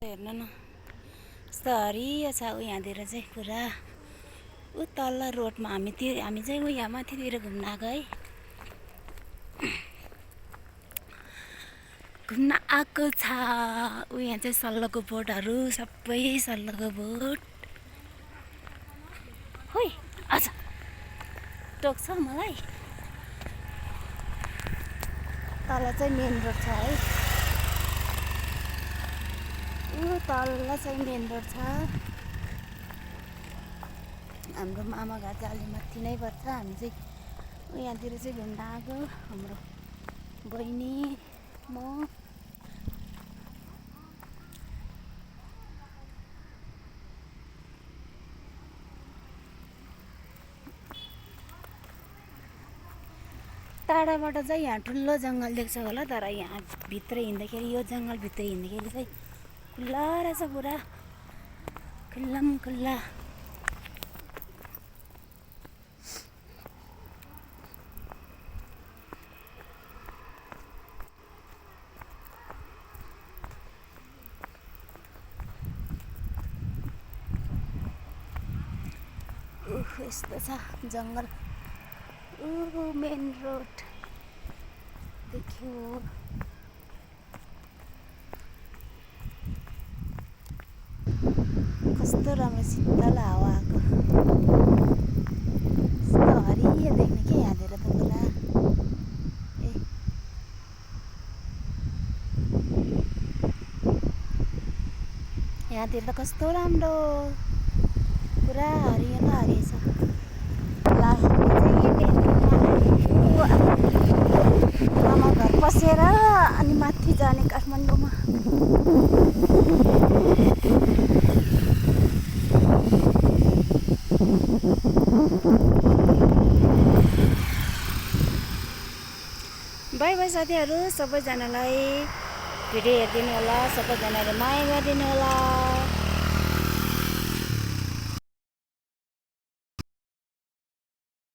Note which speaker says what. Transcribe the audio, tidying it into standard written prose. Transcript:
Speaker 1: हेर्नु न यस्तो हरियो छ ऊ यहाँतिर चाहिँ पुरा ऊ तल्लो रोडमा हामी चाहिँ ऊ यहाँ माथितिर घुम्न आएको है। घुम्न आएको छ ऊ यहाँ चाहिँ सल्लोको बोटहरू सबै सल्लोको बोट। होइ अच्छा टोक्छ मलाई। तल चाहिँ मेन रोड छ है। तल चाहिँ मेन रोड छ। हाम्रो मामा घर चाहिँ अलि माथि नै पर्छ। हामी चाहिँ यहाँतिर चाहिँ घुम्न आएको हाम्रो बहिनी म। टाढाबाट चाहिँ यहाँ ठुलो जङ्गल देख्छ होला, तर यहाँ भित्र हिँड्दाखेरि यो जङ्गलभित्र हिँड्दाखेरि चाहिँ खुल्ला रहेछ, पुरा खुल्ला खुल्ला। यस्तो छ जङ्गल। मेन रोड देख्यो। कस्तो राम्रो शीतल हावा आएको। यस्तो हरियो देख्ने के यहाँतिर त पुरा। यहाँतिर त कस्तो राम्रो पुरा हरियो न हरियो छ। मामा घर पसेर अनि माथि जाने काठमाडौँमा। बाई बाई साथीहरू, सबैजनालाई भिडियो हेरिदिनु होला, सबैजनाले माया गरिदिनु होला।